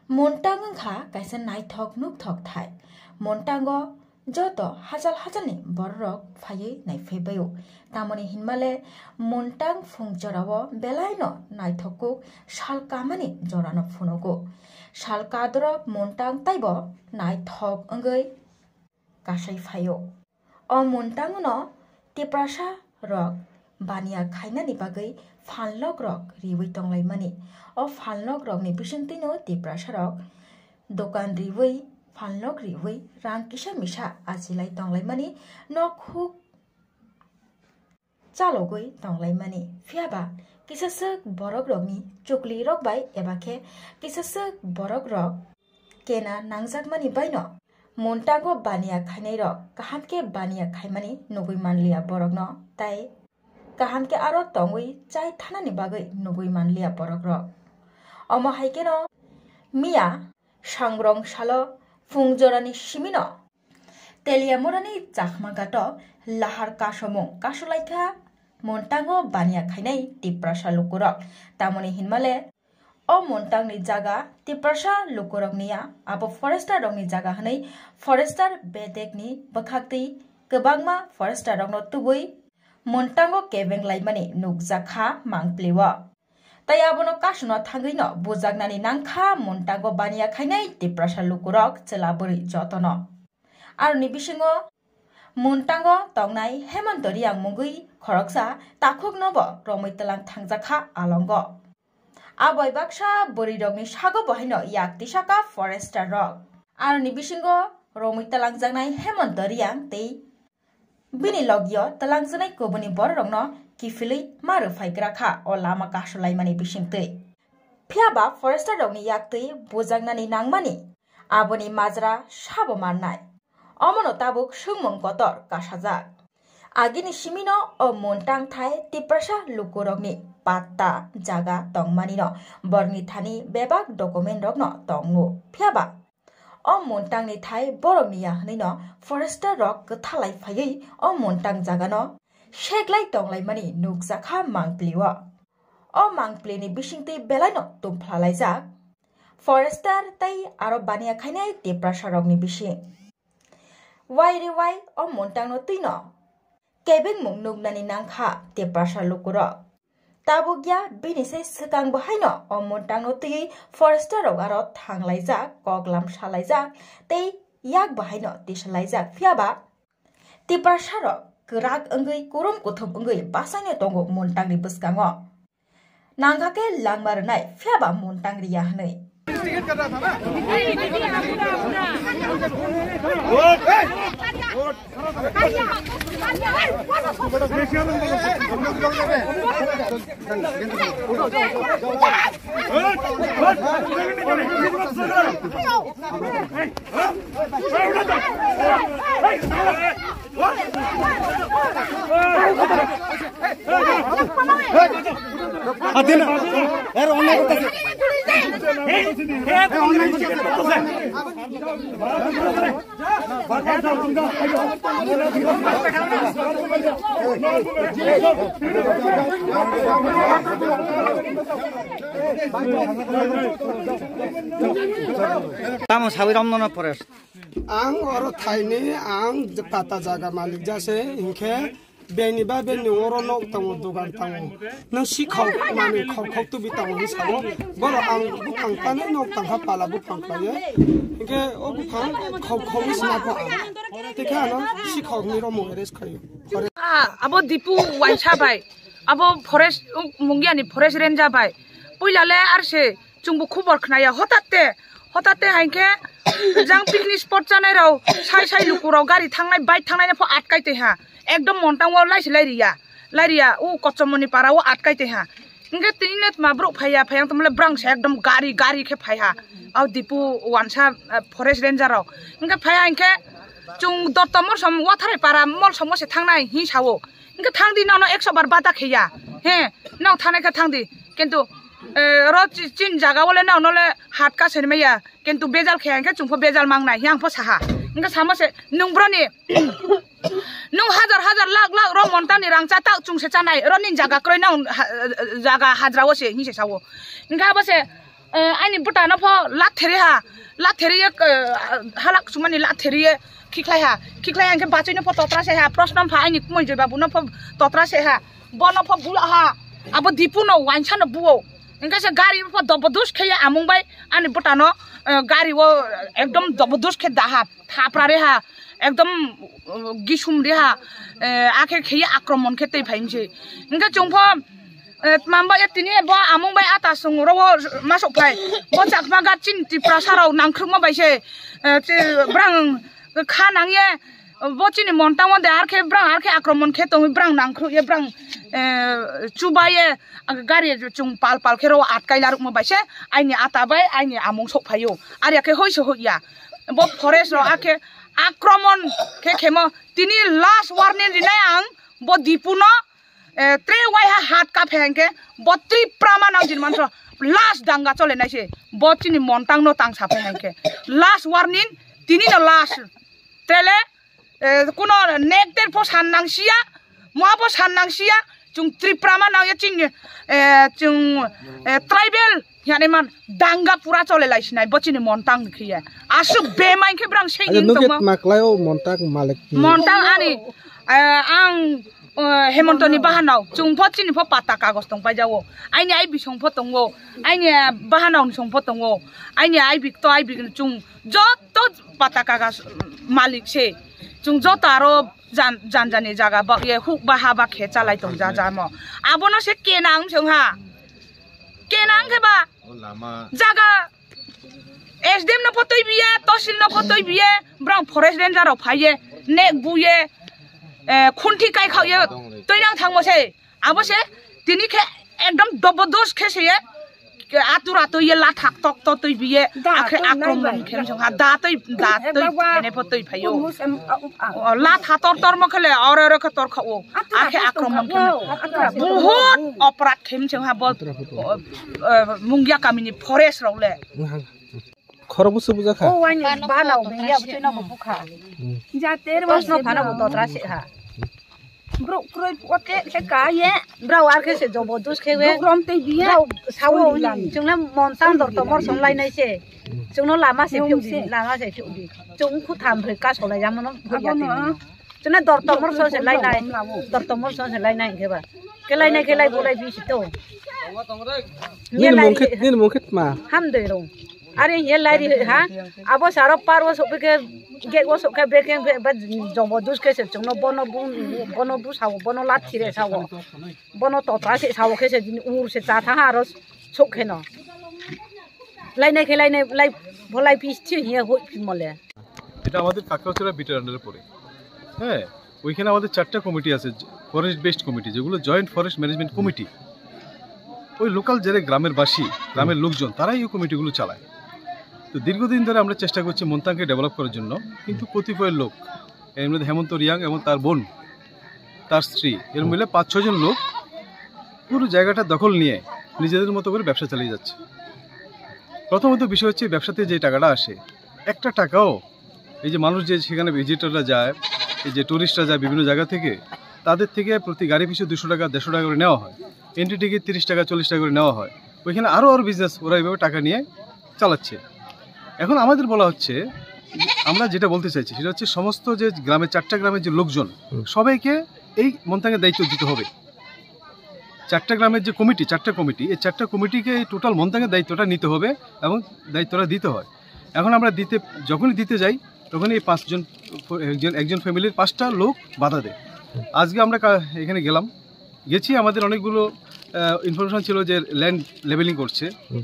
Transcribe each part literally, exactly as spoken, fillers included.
Montang wngkha kaisa naithok nukthok thai. Montango joto hachal hachalni bororok phaiwi naiphaibaio. Tamoni hinmale Montang phung jorao belaino naithok kuk sal kamani jorano phunugo. Sal kadorok Montang taibo naithok wngwi kasai phaio. O Montangno Tiprasa rok baniya khainani bagwi phanlok rok riwi tonglaimani. O phanlok rokni bisingtwino Tiprasa rok dokan riwi, phanlok riwi, rang kisa misa achilai tonglaimani, nok huk chalogwi tonglaimani. Phiyaba kisaswk borok rokni chukli rok bai eba khe kisaswk borok rok kena nangjakmani baino Montango baniya khainai rok kaham khe baniya khaimani nugwi manliya borokno, tai kaham khe aro tongwi chai thanani bagwi nugwi manliya borok rok. Omo hai kheno miya sangrong salo phung jorani simino Teliamurani Chakma Ghato lahar kasomung kasolaikha Montango baniya khainai Tiprasa lukurok. Tamoni hinmale o Montangni jaga Tiprasa lukurokni ya, abo forester rokni jaga hwnwi forester bedekni bwkhaktwi kwbangma forester rokno tubui Montango kebeng laimani nukjakha mangpilio. Tai abono kasuna thangwino bujaknani nangkha Montango baniya khainai Tiprasa lukurok chwla bwrwi jotono. Aroni bisingo Montango tongnai Hemonto Riang mungwi khoroksa takhuknobo romwi twlang thangjakha alongo. Aboi baksa bwrwirokni sago bo haino yak tisaka forester rok. Aroni bisingo romwi twlangjaknai Hemonto Riang tei bini logio twlangjaknai kubuni bororokno kiphilwi ma rwphai gra kha o lama kasulaimani bisingtwi. Phiyaba forester rokni yaktwi bujaknani nangmani aboni majra sabo mannai. Omono tabuk swngmung kotor kasajak. Agini simino o Montang thai Tiprasa lukurokni patta jaga tongmanino borokni thani bebak document rokno tongo. Phiyaba o Montangni thai borokni ya hwnwino forester rok kwthalai phaiwi o Montang jagano seklai tonglaimani nukjakha mangpilio. O mangpilini bisingtwi belaino tongphlalaijak forester tei aro baniya khainai Tiprasa rokni bising. Wai re wai o Montangno twino kebengmung nuknani nangkha Tiprasa lukurok. Tabuk ya bini se swkang bo haino o Montangno twiwi forester rok aro thanglaijak, koklam salaijak tei yak bo haino tisalaijak. Phiyaba Tiprasa rok kwrak wngwi kurum kuthum wngwi basaino tongo Montangni bwskango. Nangkha khe langma rwnai, phiyaba Montang riya hwnwi. Tamo sawi romno no forest. Ang oro thaini, ang pata jaga malik jase, hinkhe beni ba beni oro nok tango, dogan tango. Nang sikhok mani khok khok tubi tango hinwi sao. Boro ang buphang tani nok tangkha pala buphang khlaiye. Hinkhe o buphang khok khok wngwi sina pha ang. Tekhe ano sikhok ni romo arrest khaio. Ah, abo Dipu waisa bai. Abo forest, Mungiani forest ranger bai. Puila le arse chwngbo khubor khnaya, hotate, hotate hai khe jang picnic spot chanai rok, sai sai luku rok gari thangnai, bike thangnai no pho atkai tei ha, ekdom Montang o laisi lairiya, lairiya, o Kochomoni para o atkai tei ha. Hinkhe tini le tma borok phaiya, phaiya tongmole brang se ekdom gari, gari khe phaiha, o Dipu wansa, eh, forest ranger rok. Hinkhe phaiya hinkhe chwng dotto molsom watharai para molsom o se thangnai hi sao. Hinkhe thangdi nono ekso bar bata kheya. He, nok thanai khe thangdi. Kintu, eh, ro chi-, chin jaga o le nono le hat ka seni maya. Kintu bejal kheya hinkhe chwngpho bejal mangnai. Yang pho saha. Hinkhe samo se nung broni, nung hajar hajar lakh lakh ro Montang ni rang cha tak chwng se chanai. Ro nini jaga kroi nang ha-, jaga hajra o se hinse sao. Hinkhe abo se Eh, aini bwtano pho latheri ha, latheri ye, eh, halak sumani latheri ye khikhlai ha, khikhlai ha, hingke bachoi no pho totra se ha, prosno pha aini kumui joi babu no pho totra se ha, bono pho bula ha, abo Dipu no wainsa no buo, hingke se gari pho dobodus khe ye amung bai ani bwtano, eh, gari o ekdom dobodus khe da ha, thapra re ha, ekdom, eh, gisum re ha, eh, akhe khe ye akromon khe tei phai se, hingke chwng pho Eh, tman bai tini bo amung bai ata sung ro o masuk phai. Bo chakma gat chini Tiprasa rok nangkrukma bai se, eh, che brang kha nang ye, bo chini Montang o de ar khe brang ar khe akromon khe tong brang nangkruk ye brang, eh, chuba ye gari chung pal pal khe ro atkai larukma bai se aini ata bai aini amung sok phai o. Ar ya khe hoi se hoi ya. Bo forest rok ar khe akromon khe khemo tini last warning rinai ang bo Dipu no. Eh, tre waiha hat kaphe hingke bo Tripura ma nang jin manso last danga chole nai se bo chini Montang no tang saphe hingke last warning tini no last trele, eh, kuno nek ter pho san nang sia moha pho san nang sia chung Tripura ma nang ya chini, eh, chung, eh, tribal Yani man danga pura chole lai sinai bo chini Montang ni khiye. Asuk bemai khe brang sei Aja ning nugit tongma. Maklai o Montang malik ni. Montang ani, eh, ang, eh, Hemonto ni bahanao chung pho chini pho pata kagos tong pai jago. Aini ai bisong pho tongo. Aini, eh, bahanao ni song pho tongo. Aini ai bik to ai bik chung joto pata kagas malik se. Chung joto aro jan, jan jani jaga ba ye huk ba ha ba khe chalai tong ja ja mo. Abono se kenang song ha. Kenang khe ba O lama. Jaga S D M no pho twi biye, Tosil no pho twi biye, brang forest ranger rok phaiye, nek buye, eh, khunthi kai khao ye, twi nang thangmo se, abo se, tini khe ekdom dobodos khe se ye, ke atur atur ye lathak tok to twi biye, Da, akhe twi nai akromon bai. Khe jong ha, da twi, da Eh, twi, baba. Ene pho twi phaio. Kumus em, a, up, a. O, latha tor tor mo khele, ore ore khe tor khao. Akhe akromon khe. Buhut oprad khe mchang ha bo, eh, Mungia kamini forest rok le. Khorok busu buja kha. O wani bana o bengya butui no bukha. Hmm. Ja ter mas no phana bo totra se ha. Bro kroi pote se ka ye. Bro ar khe se jobo dus khe we. Bro rom te biya. Bro sawo ni. Chungle montan dor tomor song lai nai se. Chungno lama se phiu di, lama se phiu di. Chung khu tham roi ka solai jamo no. Abo no. Chuna dor tomor so se lai nai. Dor tomor so se lai nai khe ba. Ke lai nai ke lai bo lai bi si to. Nini mungkit, nini mungkit ma. Ham doi rong. Are ye lai ri ha. Abo saro par wo sok ke gek wo sok ke bek ke ba jobo dus ke se chungno bono bu bono bu sawo bono lat thire sawo. Bono totra se sawo ke se ur se cha tha ha ro sok ke no. Lai nai ke lai nai lai bo lai bi thi ye hoi phi mole. এটা আমাদের কাকড়াছড়া বিটের আন্ডারে পড়ে। হ্যাঁ, ওইখানে আমাদের চারটা কমিটি আছে, ফরেস্ট বেসড কমিটি, যেগুলো জয়েন্ট ফরেস্ট ম্যানেজমেন্ট কমিটি। ওই লোকাল যারা গ্রামের বাসী, গ্রামের লোকজন, তারাই ওই কমিটিগুলো চালায়। তো দীর্ঘদিন ধরে আমরা চেষ্টা করছি মন্তাংকে ডেভেলপ করার জন্য, কিন্তু কতিপয় লোক, এর মধ্যে হেমন্ত রিয়াং এবং তার বোন, তার স্ত্রী, এর মিলে পাঁচ ছজন লোক পুরো জায়গাটা দখল নিয়ে নিজেদের মতো করে ব্যবসা চালিয়ে যাচ্ছে। প্রথমত বিষয় হচ্ছে, ব্যবসাতে যে টাকাটা আসে, একটা টাকাও এই যে মানুষ যে সেখানে ভিজিটররা যায়, এই যে টুরিস্টরা যায় বিভিন্ন জায়গা থেকে, তাদের থেকে প্রতি গাড়ি পিছু দুশো টাকা, দেড়শো টাকা করে নেওয়া হয়। এন্ট্রি টিকিট তিরিশ টাকা, চল্লিশ টাকা করে নেওয়া হয়। ওইখানে আরও আরও বিজনেস ওরা এইভাবে টাকা নিয়ে চালাচ্ছে। এখন আমাদের বলা হচ্ছে, আমরা যেটা বলতে চাইছি সেটা হচ্ছে সমস্ত যে গ্রামে, চারটা গ্রামের যে লোকজন, হুম। সবাইকে এই মন্তাংয়ের দায়িত্ব দিতে হবে। চারটা গ্রামের যে কমিটি, চারটা কমিটি, এই চারটা কমিটিকে এই টোটাল মন্তাংয়ের দায়িত্বটা নিতে হবে এবং দায়িত্বটা দিতে হয়। এখন আমরা দিতে, যখনই দিতে যাই, তখনই এই পাঁচজন, একজন, একজন ফ্যামিলির পাঁচটা লোক বাধা দেয়। আজকে আমরা কা-, এখানে গেলাম, গেছি, আমাদের অনেকগুলো, আহ, ইনফরমেশন ছিল যে ল্যান্ড লেভেলিং করছে, হুম।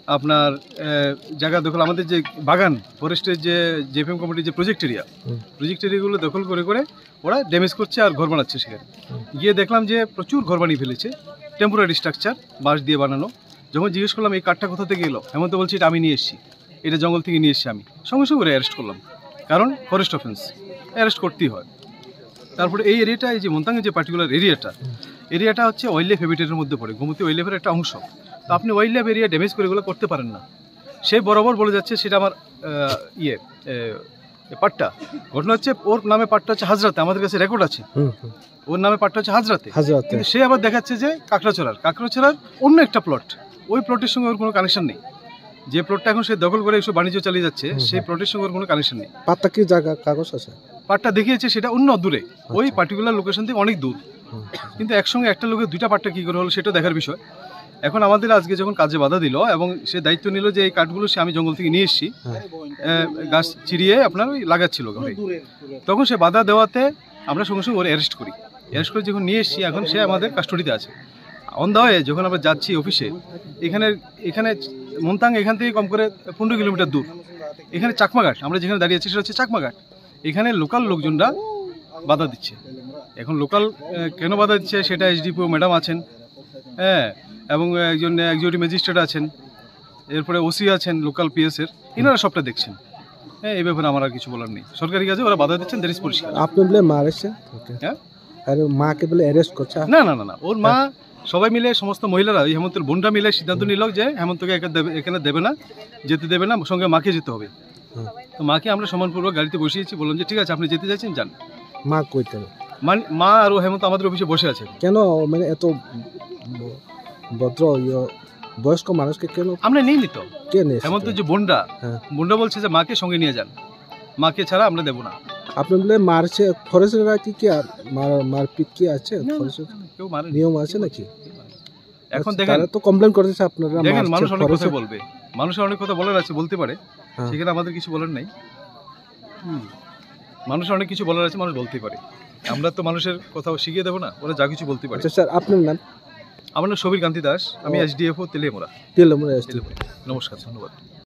আপনার, আহ, জায়গা দখল, আমাদের যে বাগান, ফরেস্টের যে জেএফএম কমিটির যে প্রজেক্ট এরিয়া, হুম। প্রজেক্ট এরিয়াগুলো দখল করে করে ওরা ড্যামেজ করছে আর ঘর বানাচ্ছে সেখানে। হুম। গিয়ে দেখলাম যে প্রচুর ঘর বানিয়ে ফেলেছে, টেম্পোরারি স্ট্রাকচার, বাঁশ দিয়ে বানানো। যখন জিজ্ঞেস করলাম, "এই কাঠটা কোথা থেকে এলো?" হেমন্ত বলছে, "এটা আমি নিয়ে এসেছি, এটা জঙ্গল থেকে নিয়ে এসেছি আমি।" সঙ্গে সঙ্গে ওরা অ্যারেস্ট করলাম, কারণ ফরেস্ট অফেন্স, অ্যারেস্ট করতেই হয়। তারপরে এই এরিয়াটা, এই যে মন্তাংয়ের যে পার্টিকুলার এরিয়াটা, এরিয়াটা হচ্ছে ওয়াইল্ড লাইফ হ্যাবিটেটের মধ্যে পড়ে, গোমতী ওয়াইল্ড লাইফের একটা অংশ। তো আপনি ওয়াইল্ড লাইফ এরিয়া ড্যামেজ করে এগুলো করতে পারেন না। সে বরাবর বলে যাচ্ছে সেটা আমার, আহ, ইয়ে, আহ, পাট্টা। ঘটনা হচ্ছে ওর নামে পাট্টা হচ্ছে হাজরাতে, আমাদের কাছে রেকর্ড আছে। হুম, হুম। ওর নামে পাট্টা হচ্ছে হাজরাতে। হাজরাতে। কিন্তু সে আবার দেখাচ্ছে যে কাকড়াছড়ার, কাকড়াছড়ার অন্য একটা প্লট, ওই প্লটের সঙ্গে ওর কোনো কানেকশন নেই। যে প্লটটা এখন সে দখল করে এসব বাণিজ্য চালিয়ে যাচ্ছে, হুম, সেই হুম। প্লটের সঙ্গে ওর কোনো কানেকশন নেই। পাটটা কি জায়গা, কাগজ আছে? পাটটা দেখিয়েছে সেটা অন্য দূরে, ওই আচ্ছা। পার্টিকুলার লোকেশন থেকে অনেক দূর। হুম। কিন্তু একসঙ্গে একটা লোকের দুইটা পাট্টা কী করে হলো, সেটা দেখার বিষয়। এখন আমাদের আজকে যখন কাজে বাধা দিল এবং সে দায়িত্ব নিল যে এই কাঠগুলো সে, আমি জঙ্গল থেকে নিয়ে এসেছি, হ্যাঁ। এ, গাছ চিরিয়ে আপনার ওই লাগাচ্ছিল ঘরে। তখন সে বাধা দেওয়াতে আমরা সঙ্গে সঙ্গে ওর অ্যারেস্ট করি। অ্যারেস্ট করে যখন নিয়ে এসেছি, এখন সে আমাদের কাস্টডিতে আছে। অন দ্য ওয়ে যখন আমরা যাচ্ছি অফিসে, এখানে, এখানে মন্তাং এখান থেকে কম করে পনেরো কিলোমিটার দূর। এখানে চাকমাঘাট, আমরা যেখানে দাঁড়িয়ে আছি সেটা হচ্ছে চাকমাঘাট। এখানে লোকাল লোকজনরা বাধা দিচ্ছে। এখন লোকাল, আহ, কেন বাধা দিচ্ছে সেটা এসডিপিও ম্যাডাম আছেন, হ্যাঁ, এবং একজন এক্সিকিউটিভ ম্যাজিস্ট্রেট আছেন, এরপরে ওসি আছেন লোকাল পিএস এর, এনারা সবটা দেখছেন। হ্যাঁ, এই ব্যাপারে আমার আর কিছু বলার নেই। সরকারি কাজে ওরা বাধা দিচ্ছেন, দ্যাট ইজ পরিষ্কার। আপনি বলে মারেছে? ওকে। হ্যাঁ? আরে মাকে বলে অ্যারেস্ট করছে? না, না, না, না, ওর মা, হ্যাঁ। সবাই মিলে, সমস্ত মহিলারা, এই হেমন্তের বোনরা মিলে সিদ্ধান্ত নিল যে হেমন্তকে একে দেবে, এখানে দেবে না, যেতে দেবে না, সঙ্গে মাকে যেতে হবে। হুম। তো মাকে আমরা সম্মানপূর্বক গাড়িতে বসিয়েছি, বললাম যে, "ঠিক আছে, আপনি যেতে চাইছেন, যান।" মা কই তাহলে? মানে, মা আর ও হেমন্ত আমাদের অফিসে বসে আছে। কেন মানে এত ভদ্র, ইয়ে, বয়স্ক মানুষকে কেন? আমরা নেই নি তো। কে নেই হেমন্ত সেটা? যে বোনরা, হ্যাঁ। বোনরা বলছে যে মাকে সঙ্গে নিয়ে যান, মাকে ছাড়া আমরা দেবো না। আপনি বলে মারছে, ফরেস্টরা কি, কি আর মার-, মারপিট কি আছে? না, না, ফরেস্ট না, না, কেউ মারেনি। নিয়ম আছে নাকি? কেউ মারেনি। এখন আচ্ছা, দেখেন, তারা তো কমপ্লেন করতেছে আপনারা দেখেন, মারছে, মানুষ অনেক ফরেস্ট কথা বলবে, মানুষের অনেক কথা বলার আছে, বলতে পারে, হ্যাঁ। সেখানে আমাদের কিছু বলার নেই। হুম। মানুষের অনেক কিছু বলার আছে, মানুষ বলতেই পারে। আমরা তো মানুষের কথা শিখিয়ে দেবো না, ওরা যা কিছু বলতে পারে। আচ্ছা স্যার, আপনার নাম? আমার নাম সুবীর কান্তি দাস, আমি ও। এসডিএফও তেলিয়ামুড়া। তেলিয়ামুড়া এসডিএফ। তেলিয়ামুড়া। নমস্কার, ধন্যবাদ।